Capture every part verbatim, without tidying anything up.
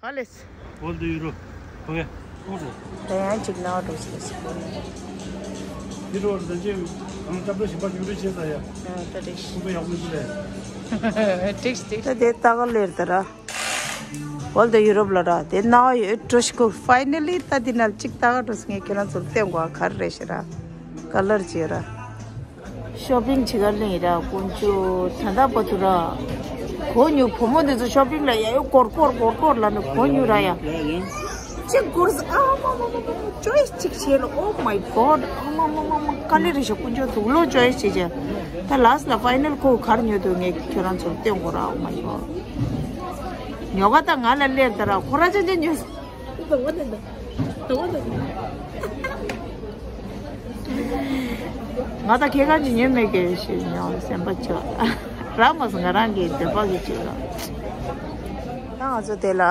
ཧ་ལས། All the Europe. Okay. དེ་ཡང་གཅིག་ནང་འགྲོ་ཟེར་ཟེར། འདི་རོ་ཟ་ཅེ་ཨང་ཏབ་ཏུ་ཞིམ་པ་ཡུ་རེ་ཆེ་ས་ཡ། ཨ་ད་རེ་ཤི། ཁུ་པ་ཡག་མོ་ཞིག་རེད། ཏིག་ཏིག་ད་དེ་ལྟ་ག་ལེར་ད་ར། All the Europe ལ་ར་དེ་ནང་ཡོད་འགྲོ་ཤི་ཁུ། Finally ད་དེ་ནང་གཅིག་ལྟ་ག་འགྲོ་ཟེར། ངས་ཁྱེད་རང་ཚོར་སྟོན་དགོས་ག་རེ་རེད་ཤི་ར། ཀ་ལར་ཅི་ར། ཤོ་པིང་བྱེད་ག་སླེབས་ཡིན་ར་དཀོན་མཆོག་ད་ལྟ་བར་དུ་ར། གོ་མྱོང་བུ་མོ་འདི་ཚོ་ཤོ་པིང་ལ་ཡ་ཡོ་སྐོར་སྐོར་སྐོར་སྐོར་ལ་ནི་གོ་མྱོང་ར་ཡ། གཅིག་སྐོར་ཨ་མ་མ་མ་མ་choice གཅིག་བྱས་ལ། Oh my God. ཨ་མ་མ་མ་མ་དཀའ་ལས་རེད་ཤག་དཀོན་མཆོག་དུག་ལོག་choice བྱས་བྱས། ད་last ལ་final ཁོ་གར་ཉོ་འདུག་ངས་ཁྱོད་རང་ཚོར་སྟོན་དགོས་ར། Oh my God. ཉོ་ག་ད་ང་ལ་སླེབས་ད་ར་ཁོ་ར་ཅན་ཅན་ཉོས། ང་ད་ཁྱེད་རང་གིས་ཉན་མེད་ཀྱི་ཞེས་ཉོ་སེམས་པ་ཆགས། རག་མ་སོང་ང་རང་གི་འདོད་པ་གི་ཅིག་ལ། ད་ང་ཚོ་དེ་ལ་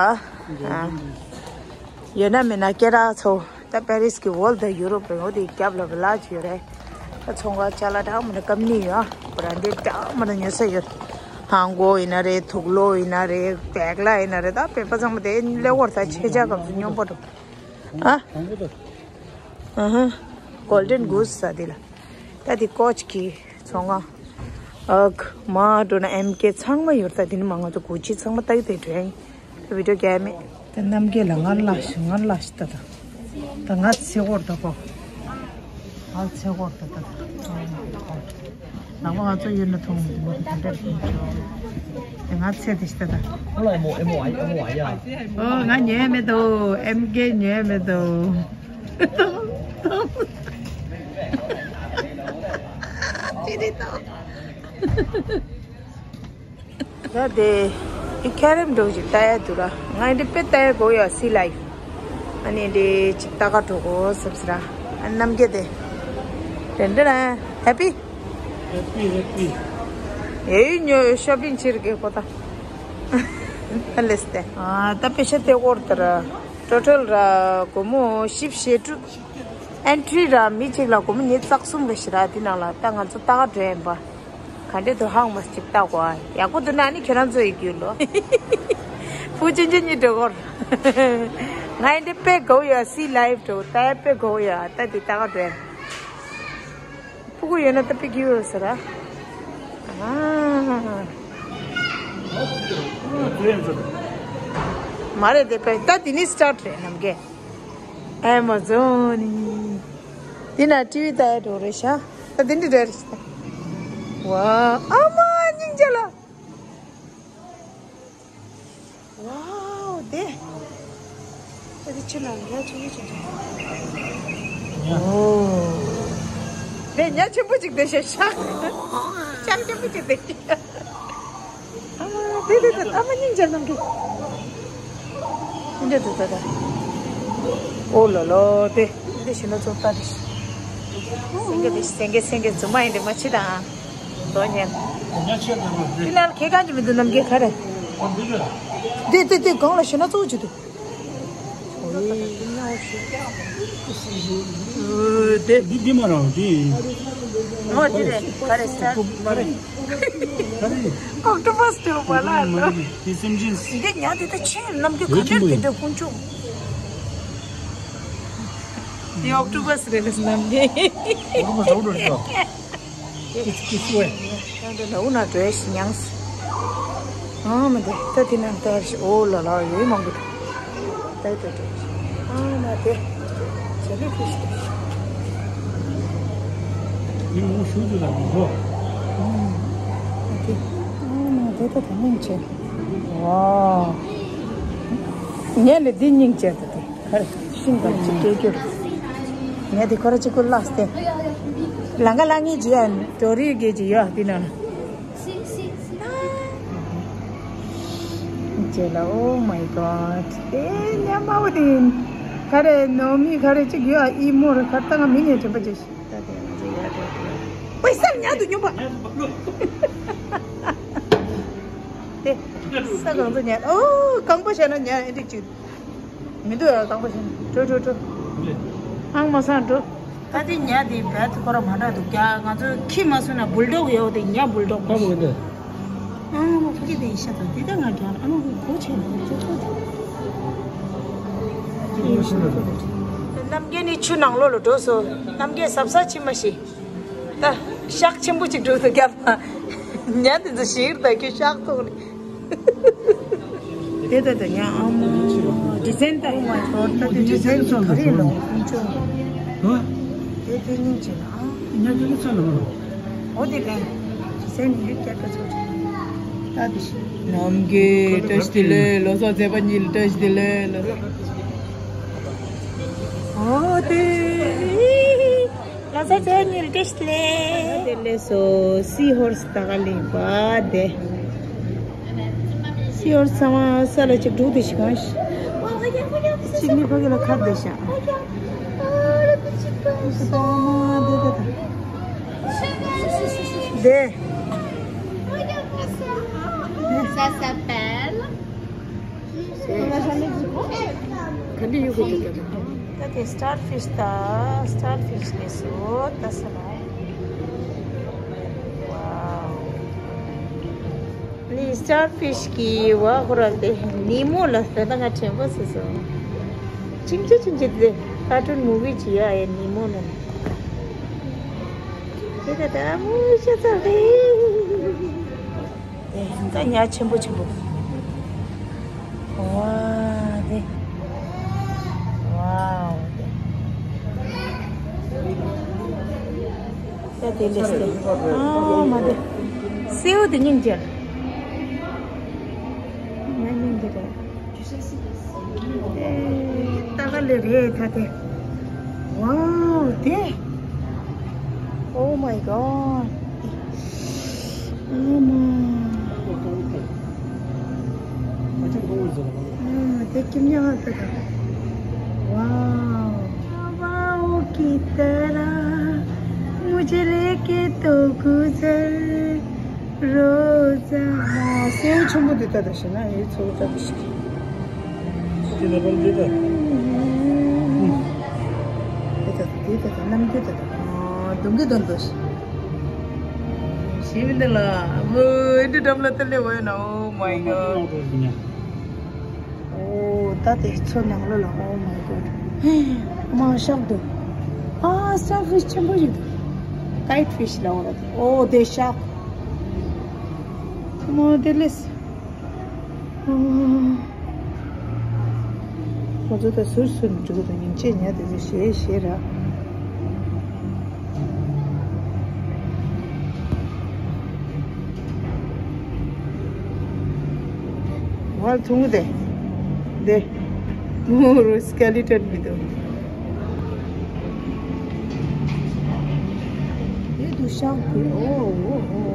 ཡོད་ན་མེད་ན་སྐད་གྲགས་ཚོ་ད་པེ་རིས་ཀྱི་All the Europe རེད། འོ་དེ་རྒྱབ་ལ་བི་ལ་ཇི་ཡོད་རེད། ད་ཚོང་ཁང་ཅ་ལག་འདྲ་མི་འདྲ་ཀམ་ནི་ཡོད། བྷ་རན་ཌེ་ཌི་འདྲ་མི་འདྲ་ཉོ་ས་ཡོད། ཧང་གོ་ཡིན་ན་རེད། དུག་ལོག་ཡིན་ན་རེད། བེག་ལ་ཡིན་ན་རེད། ད་བོད་པ་ཚང་མ་དེ་སླེབས་ཡོད་རེད། ད་ཆེ་ཆ་སྐབས་སུ་སྙོམས་པོ་འགྲོ། ཨ། ཨ་ཧ། Golden Goose ཟེར་དེ་ལ། ད་དེ་ཀོ་ཅི་གི་ཚོང་ཁང་། ཨག་མ་འགྲོ་ན་ཨེམ་ཀེ་ཚང་མ་ཡོད། ད་དེ་ནི་མ་ང་ཚོ་གུ་ཅི་ཚང་མ་ལྟ་གི་དེ་འགྲོ་ཡིན། ད་བི་ཌི་ཡོ་རྒྱག་ཡ་མེད། ད་རྣམ་རྒྱལ་ལ་ང་ལ་ཤི་ང་ལ་ཤི་ད་ད། ད་ང་ཚེ་སྐོར་ད་གོ། ང་ཚེ་སྐོར་ད་ད་ད། ནང་པ་ང་ཚོ་ཡོད་ན་མཐོང་མི་འདུག་དེ་འདྲ་ཞིག་ང་ཚེ་དེ་ཤི་ད་ད། ཁོ་ལ་ཨེ་མོ་ཨེ་མོ་ཨ་ཨེ་མོ་ཨ་ཡ། ཨོ་ང་ཉོས་མེད་དོ། ཨེམ་ཀེ་ཉོས་མེད་དོ། ད་དེ་ཨི་ཁ་རེམ་འགྲོ་ཅིག་ལྟ་ཡ་འདུག་ར། ང་འདི་དཔེ་ལྟ་ཡ་དགོས་ཡ། སི་ལའིབ། ཨ་ནི་འདི་ཅིག་ལྟ་ག་འགྲོ་དགོས་བསམ་སི་ར། ཨ་རྣམ་རྒྱལ་དེ། དེ་འདྲ་ར་ཧེ་པི། ཧེ་པི་ཧེ་པི། ཨེ་ཡུ་ཉོ་ཤོ་པིང་ཕྱིར་གི་ཁོ་ད། ཨ་ལེས་ཏེ། ཨ་ད་པེ་ཤ་དེ་སྐོར་ད་ར། ཊོ་ཊལ་ར་སྒོར་མོ་བཞི་བཅུ་ཞེ་དྲུག་ཨེན་ཊི་རི་ར་མི་གཅིག་ལ་སྒོར་མོ་ཉི་ཤུ་རྩ་གསུམ་རེད་ཤག་ར། དེ་ནང་ལ་ད་ང་ཚོ་ལྟ་ག་འགྲོ་ཡིན་པ། ག་འདྲས་འདུག་ཧང་མ་ཅིག་ལྟ་དགོས་ཨ། ཡག་པོ་འདུག་ན་ཨ་ནི་ཁྱེད་རང་ཚོ་ཡི་རྒྱུ་ལོ། ཕུ་ཅན་ཅན་གཉིས་འགྲོ་གོ། ང་ཡི་འདི་དཔེ་དགའ་བོ་ཡོད། སི་ལའིབ་འགྲོ་ལྟ་ཡ་དཔེ་དགའ་བོ་ཡོད། ད་འདི་ལྟ་ག་འགྲོ་ཡ། ཕྲུ་གུ་ཡོད་ན་ད་པི་ཀི་ཡོད་ཟེར་ར། ཨ། མ་རེད་དེ་པས་ད་དེ་ནི་སི་ཊཱཊ་རེད་ནམ་གེ། ཨེ་མ་ཛོན་ནི། དེ་ན་ཊི་ཝི་ལྟ་ཡ་འགྲོ་རེད་ཤག་ད་དེ་འདྲ་རེད་ཤག་ཝ། ཨ་མ་སྙིང་རྗེ་ལ། ཝའོ་དེ། ཨོ། དེ་ཉ་ཆེན་པོ་ཅིག་དེ་ཤ་ཤ། ཅང་ཆེན་པོ་ཅིག་དེ་ཤ། ཨ་མ་དེ་དེ་དེ་ཨ་མ་སྙིང་རྗེ་ནམ་གི། འདི་དེ་དེ་དེ། ཨོ་ལོ་ལོ་དེ། འདི་ཤི་ན་ཚོ་ལྟ་དེ་ཤི། སེང་གེ་དེ་ཤི་སེང་གེ་སེང་གེ་རྫུན་མ་ཡིན་དེ་མ་ཕྱི་དང་། དོ་ཉན། དེ་ན་ཁྱེད་གང་གི་མི་འདུག་ནམ་གི་ག་རེ། འདི་རེད། དེ་དེ་དེ་གང་ལ་ཤི་ན་ཚོ་ཅི་འདུག་ཨོ་དེ། འདི་འདི་མ་རང་འདི། ཨོ་དེ་རེད་ག་རེ་ཤི་ན། ཨོག་ཊོ་པས་དེ་བ་ལ་ལ། དེ་སེམས་ཅན། འདི་ཉ་དེ་ད་ཆེ་ནམ་གི་ག་འདྲ་དེ་འདྲ་ཀུན་ཆུ། དེ་ཨོག་ཊོ་པས་རེད་ལ་ནམ་གི། ཨོག་ཊོ་པས་རོ་རོ་རེད། ཀིས་ཀིས་ཝེ། ད་འདི་ལ་འུ་ན་འགྲོ་ཡ་ཞིག་མྱངས། ཨ་མ་དེ་ད་དེ་ན་ལྟ་ཞིག་ཨོ་ལ་ལ་ཡོད་མང་པོ་འདུག་ད་ད་ད། ཨ་མ་དེ། ཇེ་ལི་ཕིཤ་དེ། ཡིན་མོ་ཞུ་དུ་ལ་མི་འགྲོ། ཨ་མ་དེ་ད་ད་སྙིང་རྗེ། ཝའོ། ངས་ལས་འདི་སྙིང་རྗེ་ད་དེ། ཁར་ཤིང་གང་ཅིག་སྐྱེ་རྒྱུ་རེད། ངས་དེ་ཁོ་ར་གཅིག་པུ་བརླགས་ཏེ། ལང་ཀ་ལང་ངེ་ཅི་ཡ་འགྲོ་རིགས་དགེ་ཅི་ཡོད་འདི་ན། ཅེ་ལ། Oh my God. དེ་ཉམས་པ་བོ་དེ་ཡིན། ཁ་རེ་ནོ་མི་ཁ་རེ་གཅིག་ཡོད་ཨི་མོ་རེ་ཁར་ཏང་མི་ཉན་དྲན་པ་ཅེ་ཤི། ད་དེ་ང་ཚོ་ཡར་འགྲོ་དགོས། པའི་སར་ཉལ་དུ་སྙོམས་པ། དེ། ས་གང་དུ་ཉལ། ཨོ། རྐང་པ་བྱས་ན་ཉལ་ཨེ་འགྲིག་ཅིག་མི་འདུག་ཡ། རྐང་པ་བྱས་ན། འགྲོ་འགྲོ་འགྲོ། ཨང་མ་སང་འགྲོ། ད་དེ་ཉལ་དེ་བལ་དུ་ཁོ་ར་མ་འདྲ་འདུག་ཀྱ། ང་ཚོ་ཁྱི་མ་སོང་ན་བུལ་ཌོག་ཡོད་དེ་ཉལ་བུལ་ཌོག་ཁ་བུ་འདི། ཨང་མ་ཕ་གི་དེ་ཤ་ཚ་དེ་ད་ང་རྒྱ་ཨ་མ་གི་གོ་ཆེན་པོ་ཚོ་ཚོ་དེ། རྣམ་རྒྱལ་ནི་ཆུ་ནང་ལོགས་ལ་འགྲོ་སོང་། རྣམ་རྒྱལ་གཟབ་གཟབ་བྱེད་མ་ཤེས། ད་ཤག་ཆེན་པོ་ཅིག་འགྲོ་སོང་རྒྱབ་ན། ཉ་དེ་ཚོ་ཞིག་ད་ཁྱོད་ཤག་ཐོག་ནས། དེ་ད་ད་ཉ་ཨ་མ་ཌི་ཛའིན་ད་ཡིན་མ་ཤོར། ད་དེ་ཌི་ཛའིན་ཚོ་ག་རེ་ལོ་ཁོང་ཚོ། ཧ། དེ་དེ་སྙིང་རྗེ་ན་ཨ། ཉ་དེ་ཚོ་ལ་མ་རོ། འོ་དེ་ལས་ཟས་ནི་ཡོད་ཀྱག་ཀྱག་ཚོ་ད་དེ་ཤི། ནམ་གྱི་བཀྲ་ཤིས་བདེ་ལེགས། ལོ་གསར་ཚེས་པ་གཉིས་ལ་བཀྲ་ཤིས་བདེ་ལེགས། ལོ་གསར། འོ་དེ། ལོ་གསར་ཚེས་པ་གཉིས་ལ་བཀྲ་ཤིས་བདེ་ལེགས། བདེ་ལེགས་སོ། སི་ཧོར་སི་ད་ག་ལིང་པ་དེ། སི་ཧོར་སི་ཚང་མ་ས་ལ་ཅིག་འགྲོ་དེ་ཤི་གང་ཤི། གཅིག་ནི་ཕ་གི་ལ་ཁ་བདེ་ཤ། དེ། Ça s'appelle. ག་འདྲ་ཡོད་གི་འདུག་ད་དེ་སི་ཊར་ཕི་ཤི་ད། སི་ཊར་ཕི་ཤི་ལས་སོ་ད་ས་ལ། ཝའོ། ནི་སི་ཊར་ཕི་ཤི་གི་བ་ཁོ་ར་དེ་ནི་མོ་ལ་ད་ང་དྲན་པ་སོ་སོ། ཅིང་ཅི་ཅིང་ཅི་དེ་ཀར་ཊུན་མུ་ཝི་ཅི་ཡ་ཡ་ནི་མོ་ལ་ནི། དེ་ད་ད་མོ་ཤ་ཚ་རེད། དེ་ད་ཉ་ཆེན་པོ་ཆེན་པོ། ཝ་དེ། ཝའོ་དེ། ད་དེ་ལས་སྟེ། ཨ་མ་དེ། སེའུ་དེ་སྙིང་རྗེ། ང་སྙིང་རྗེ་རེད། ཨེ། ད་ག་ལེ་རེད་ད་དེ། ཝའོ་དེ། Oh my god. ཨ་མ། ཨ་དེ་ཁྱིམ་ཉག་ཧ་ད་ད། ཝའོ། ཝའོ་ཀི་ཏ་ར། མུཇེ་ལེ་ཀེ་ཏོ་གུ་ཛར། རོ་ཛ། ཨ་སེའུ་ཆེན་པོ་འདི་ལྟ་ད་ཞེ་ན་ཡའི་ཚོ་ལྟ་ད་ཞིག་དེ་ལ་པང་འདི་ལྟ། འདི་ལྟ་འདི་ལྟ་ད་ནམ་རྒྱུན་ལྟ་ད། ཨ་གདོང་གི་གདོང་ད་ཞིག་ཞེ་མི་འདི་ལ་མོ་འདི་འགྲམ་ལ་ལྟ་ལེ་བ་ཡོད་ན། Oh my god. ཨོ་ད་དེ་ཚོ་ནང་ལོ་ལ། Oh my god. མ་ཤག་འདུག་ཨ་སི་ཊར་ཕི་ཤི་ཆེན་པོ་ཞིག་འདུག་ཀའིཊ་ཕི་ཤི་ལ་འོ་ར་དེ། ཨོ་དེ་ཤག་མ་དེ་ལེས། ཨ། ཁོ་ཚོ་ད་ཟུར་ཟུར་ནས་འགྲོ་གི་འདུག་སྙིང་རྗེ་ཉ་དེ་ཚོ་ཞེ་ཞེ་ར། ཝལ་ཐུང་དེ། དེ། མོ་རུ་སི་ཀེ་ལི་ཊོན་མི་འདུག་དེ་དུ་ཤག་དེ། ཨོ་ཨོ་ཨོ་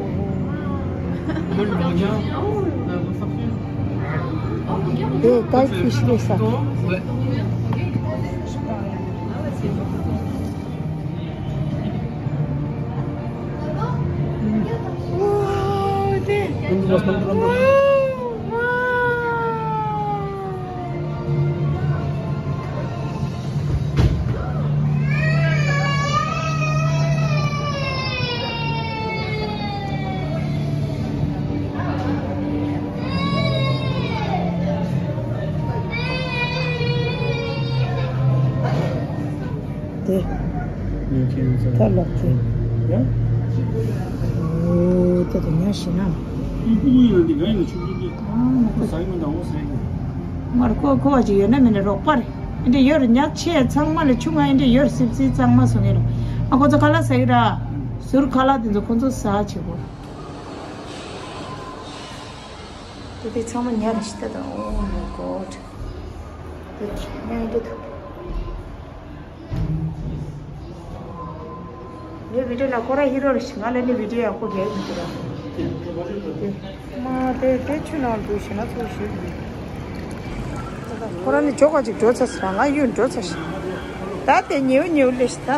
ཨོ། དེ་ཀའིཊ་ཕི་ཤི་རེད་ས། དེ། ད་ལོག་ཚེ། ཡ། ཨོ་ད་དེ་ཉ་ཤི་ན། ཨ་མ་ཁོ། མར་ཁོ་ཁོ་བ་ཅིག་ཡོད་ན་མེད་ན་རོགས་པ་རེད། ཨེ་འདྲ་ཡོད་རེད། ཉག་ཆེ་ཚང་མ་ལ་ཆུང་ང་ཨེ་འདྲ་ཡོད་རེད། སིབ་སིབ་གཙང་མ་བཟོ་ངེས་རེད། ཨ་ཁོ་ཚོ་ཁ་ལག་ཟ་གི་ར། ཟུར་ཁ་ལག་དེ་ཚོ་ཁོ་ཚོ་ཟ་བྱེད་གོ། དེ་དེ་ཚང་མ་ཉ་རེད་ཤི་ད་དང་། Oh my god. དེ་ཉ་ཨེ་འདྲ་འདུག་ངའི་བི་ཌིའོ་ན་ཁོ་ར་ཧི་རོ་རེད་ཤི། ང་ལ་ནི་བི་ཌིའོ་ཡག་པོ་རྒྱག་གི་འདུག་ར། དེ་མ་དེ་དེ་ཆུ་ནང་འདུག་ཤི་ན་ཚོ་ཤི། ཁོ་ར་ནི་ཇོ་ག་ཅིག་འགྲོ་ཚར་ཤི་ར། ང་གཡུག་འགྲོ་ཚར་ཤི། ད་དེ་ཉེའུ་ཉེའུ་ལས་ཤི་ད།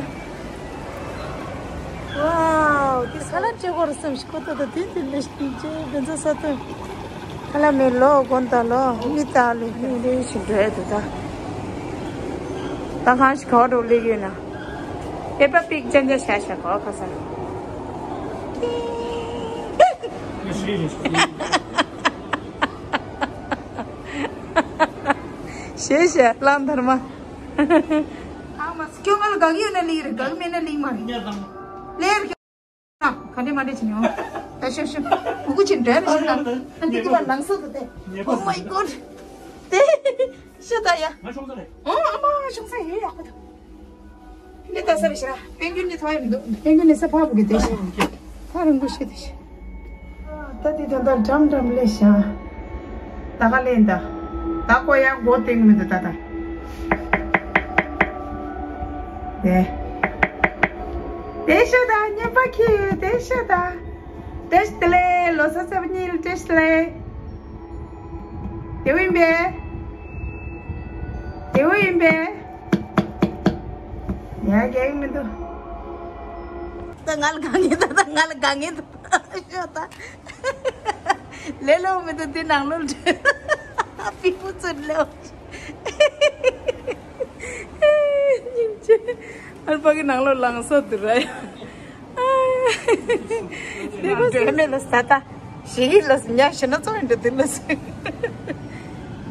ཝའོ། དེ་ས་ལ་སྤྲད་གོ་ར་བསམ་ཤི། ཁོ་ད་ད་དེ་དེ་ལས་ཤི་ཅེ་བེན་ཚ་ས་ཏུ། ཁ་ལ་མེ་ལོ་གོན་ད་ལོ་མི་ད་ལེ་མི་ལེ་ཤི་འགྲོ་ཡ་དུ་ད། ད་གང་ཞིག་གོ་འགྲོ་ལེ་ཡོད་ན། པེ་པ་པིག་ཅན་ཅ་ཤ་ཤ་གོ་ཁ་ས། ཤེས་ཤེས་གླང་དར་མ། ཨ་མ་སྐྱོ་ངལ་ག་གི་ཡོད་ན་ལི་རེད། ག་གི་མེད་ན་ལི་མ་རེད། ལེར་ག་འདྲེ་མ་འདྲེ་བྱེད་ནི་ཡོང་། ད་ཤོ་ཤོ་མུ་གུ་ཆེན་འདྲ་རེད་ཤོ། ད་འདི་གི་བར་ལངས་སོ་དེ། Oh my god. དེ་ཤོ་ད་ཡ། ང་ཤོང་ས་རེད། ཨོ་ཨ་མ་ཤོང་ས་ཡོད་ཡག་པོ་འདུག་འདི་ལྟ་ས་རེད་ཤི་ར། དཔལ་མགོན་ནི་ཐོ་ཡོད་མི་འདུག་དཔལ་མགོན་ནི་ས་ཕག་པོ་གི་དེ་ཤི། ཐག་རིང་པོ་ཤི་དེ་ཤི། ད་དེ་ད་ལྟ་འགྲམ་འགྲམ་ལས་ཤ། ད་ག་ལེན་ད། ད་ཀོ་ཡང་མགོ་སྟེང་མི་འདུག་ད་ད། དེ། དེ་ཤ་ད་ཉེས་པ་ཁྱི་དེ་ཤ་ད། བཀྲ་ཤིས་བདེ་ལེགས། ལོ་གསར་ཚེས་པ་གཉིས་ལ་བཀྲ་ཤིས་བདེ་ལེགས། དེ་བོ་ཡིན་པས། དེ་བོ་ཡིན་པས། ཡ་རྒྱག་གི་མི་འདུག་ད་ང་ལ་དགའ་ངེས་ད། ད་ང་ལ་དགའ་ངེས་ད། ཤོ་ད། ལེ་ལོ་མི་འདུག་དེ་ནང་ལོ་ལ་པི་པུ་ཚུར་ལེའོ། སྙིང་རྗེ། ཨལ་པ་གི་ནང་ལོ་ལངས་སོ་དུ་ར་ཡ། དེ་གོ་འདྲེ་མེད་ལ་ས་ད། ཞི་ཡི་ལ་སི་ཉ་ཞི་ན་ཙོ་ཡིན་འདྲ་དེ་ལ་སི།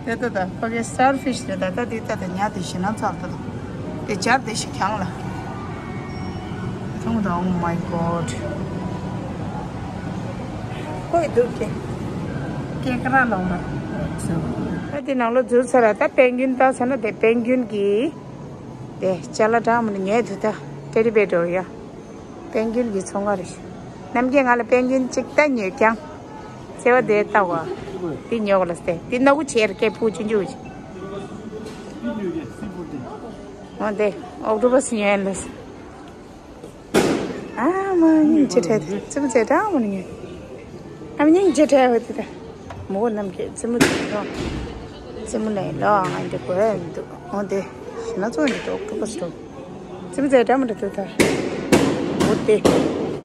དེ་ད་ད་ཕ་གི་སྟར་ཕིཤ་རེད་ད། ད་དེ་ད་ད་ཉ་དེ་ཞི་ན་ཙོ་ད་ད། དེ་ཇར་དེ་ཞི་ཁྱང་ལ། ཐུང་ད། Oh my god. ཁོའི་འདུག་གི། སྐེ་ཀ་ར་ལོང་ར། ད་དེ་ནང་ལོ་འཛུལ་ཚར་ར། ད་དཔལ་མགོན་ད་ས་ན་དེ་དཔལ་མགོན་གི། དེ་ཅ་ལ་འདྲ་མོ་ནི་ཉལ་དུ་ད་ཏེ་ཌི་བེར་འགྲོ་ཡ། དཔལ་མགོན་གྱི་ཚོང་ཁང་རེད། རྣམ་རྒྱལ་ང་ལ་དཔལ་མགོན་གཅིག་ལྟ་ཉོས་ཀྱང་། བརྩེ་བ་དེ་ལྟ་བ། དེ་ཉོ་ག་ལ་སྟེ་དེ་ནག་པོ་ཆེར་སྐད་ཕུག་ཆུང་ཆུང་ཞིག་འོ་དེ་ཨོག་ཊོ་པ་སི་ཉོས་ལ་སྟེ། ཨ་མ་སྙིང་རྗེ་ཁྲལ་དེ་ཙི་མོ་ཚེ་གྲང་མོ་ནི་ཉོས། ཨ་མ་སྙིང་རྗེ་ཁྲལ་བ་དེ་ད། མོ་རྣམས་ཀྱི་ཙི་མོ་དེ་ལོ། ཙི་མོ་ལས་ལོ་ང་འདི་གོ་ཡ་མི་འདུག་འོ་དེ་ཞི་ན་ཙོ་འདི་འདུག་ཨོག་ཊོ་པ་སི་འདུག་ཙི་མོ་ཚེ་གྲང་མོ་འདི་འདུག་ད། འོ་དེ།